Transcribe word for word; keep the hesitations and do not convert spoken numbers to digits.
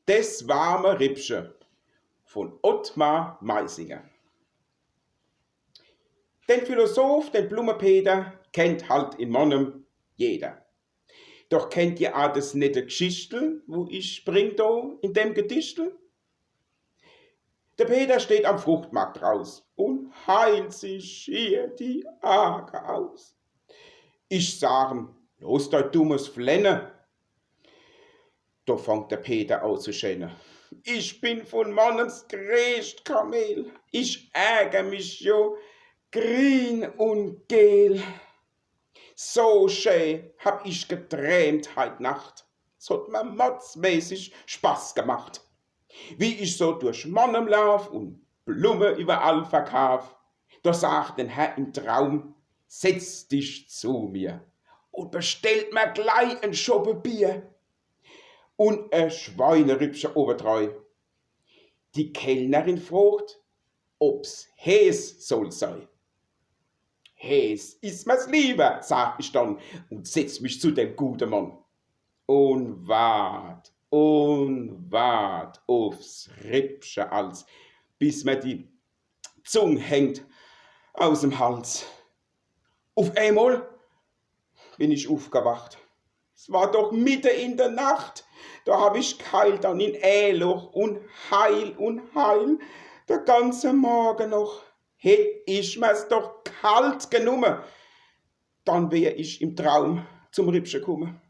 Des warme Rippche von Ottmar Meisinger. Den Philosoph, den Blummepeter, kennt halt in Monnem jeder. Doch kennt ihr a des nette Gschichtel, wo ich bring do in dem Gedichtel? De Peter steht am Fruchtmarkt draus und heilt sich schier die Aage aus. Ich sag em: „Los dei dummes Flenne.“ Do fangt de Peter a zu schenne: „Ich bin von Monnems greescht Kamel. Ich ärger mich jo grien und geel. So schä hab ich geträmt heit Nacht. S hot mer mordsmäßig Spaß gemacht. Wie ich so durch Monnem laaf und Blumme überall verkaaf, do sagt en Herr im Traum: ‚Setz dich zu mir‘ und bestellt mer glei en Schoppe Bier und e Schweinerippche obedrei. Die Kellnerin frogt, ob's heeß soll sei. ‚Heeß is mer's lieber‘, sag ich dann und setz mich zu dem gute Mann. Und wart und wart uffs Rippche als, bis mer die Zung hängt aus em Hals. Uff emol bin ich uffgewacht. S war doch mitte in der Nacht. Do hab ich g'heilt dann in ee Loch und heil und heil. De ganze Morge noch hätt ich mer's doch kalt genumme. Dann wär ich im Traum zum Rippche kumme.